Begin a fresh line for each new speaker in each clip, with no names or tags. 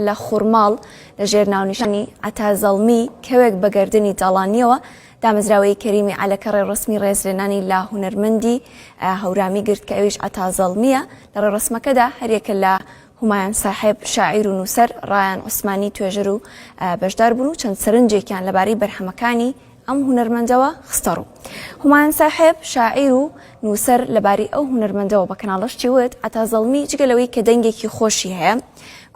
لە خورماڵ لە ژێر ناونیشانی عەتا زەڵمی کەوێک بە گەردنی داڵانییەوە دامەزراوەی کەریمی عەلەکە ڕێوڕەسمی ڕێزلێنانی لە هونەرمەندی هەورامی گرت کە ئەویش عەتا زەڵمییە. لە ڕێوڕەسمەکەدا هەریەکە لە هومایۆن ساحێب شاعیر و نووسەر، ڕایان عوسمانی توێژەر و بەشدار بوون و چەند سەرنجێکیان لەبارەی بەرهەمەکانی ئەم هونەرمەندەوە خستەڕوو. هومایۆن ساحێب، شاعیر و نووسەر لەبارەی ئەو هونەرمەندەوە بە کەناڵەشتی وت، عەتا زەڵمی جگە لەوەی کە دەنگێکی خۆشی هەیە،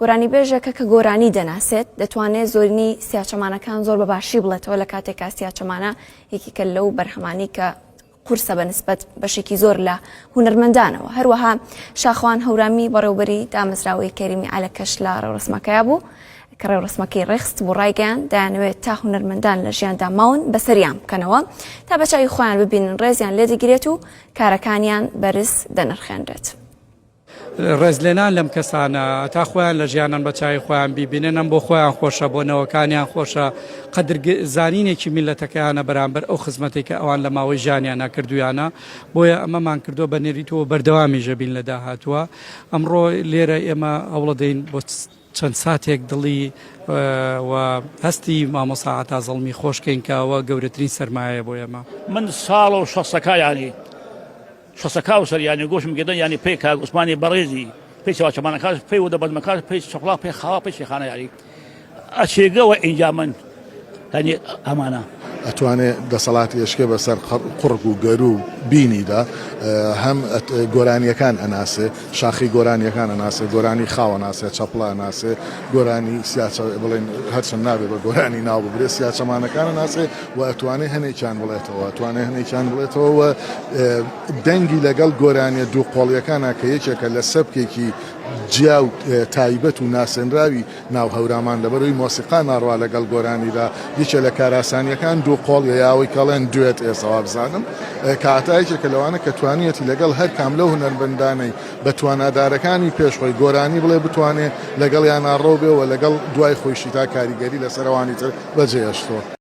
گۆرانیبێژێکە کە گۆرانی دەناسێت، دەتوانێت زۆرینەی سیاچەمانەکان زۆر بە باشی بڵێتەوە لە کاتێکا سیاچەمانە یەکێکە لەو بەرهەمانەی کە قورسە بە نسبەت بەشێکی زۆر لە هونەرمەندانەوە. هەروەها شاخوان هەورامی بەڕێوبەری دامەزراوەی کەریمی عەلەکەش لە ڕێوڕەسمەکەیا بوو کە ڕێوڕەسمەکەی ڕێکخستبوو ڕایگەیاند دەیانەوێت تا هونەرمەندان لە ژیاندا ماون بەسەریان بکەنەوە تا بە چاوی خۆیان ببینن ڕێزیان لێدەگیرێت و کارەکانیان بەرز دەنرخێنرێت.
ڕێزلێنان لەم کەسانە تا خۆیان لە ژیانن بە چاوی خۆیان بیبینن ئەم بۆ خۆیان خۆشە بۆ نەوەکانیان خۆشە قەدر زانینێکی میللەتەکەیانە بەرامبەر ئەو خزمەتێک کە ئەوان لە ماوەی ژیانیانە کردویانە بۆیە ئەمەمان کردووە بە نەریتەوە بەردەوامیش بین لە داهاتووە ئەمڕۆ لێرە ئێمە هەوڵەدەین بۆ چەند ساتێک دڵی و هەستی مامۆستا عەتا زەڵمی خۆشکەین کە ئەوە گەورەترین سەرمایەیە بۆ ئێمە.
من ساڵە و شەستەکە یانی شەسەکا و سەر یانی گۆشم گێدەن یانی پێی کاک عوسمانی بەڕێزی پێی چاوچەمانەکاش پێی وردە بەزمەکاش پێی چەقڵا پێی خاوا پێی شێخانە یاری ئەچێگەوە ئینجا من یانی ئەمانە.
ئەتوانێ دەسەڵاتی ئەشکێ بەسەر قوڕگ و گەروو و بینیدا هەم گۆرانیەکان ئەناسێ شاخەی گۆرانیەکان ئەناسێ گۆرانی خاو ئەناسێ چەپڵە ئەناسێ گۆرانی سیاچە بڵێن هەرچەند نابێ بە گۆرانی ناو ببرێ سیاچەمانەکان ئەناسێ و ئەتوانێ هەنێکیان بڵێتەوە ئەتوانێ هەنێکیان بڵێتەوە و دەنگی لەگەڵ گۆرانیە دوو قۆڵیەکانە کە یەکێکە لە سەبکێکی جیا و تایبەت و ناسێنراوی ناو هەورامان لەبەرەوەی مۆسیقا ناڕوا لەگەڵ گۆرانیدا یەکێ لە کاراسانیەکان دوو قۆڵیە یا ئەوەی کەڵێن دوێت ئێستا وابزانم کە عەتا یەکێکە لەوانە کە توانیەتی لەگەڵ هەر کام لەو هونەرمەندانەی بە توانادارەکانی پێش خۆی گۆرانی بڵێ بتوانێ لەگەڵیانا ڕەو بێ و لەگەڵ دوای خۆیشیدا کاریگەری لەسەر ئەوانی تر بەجێهێشتووە.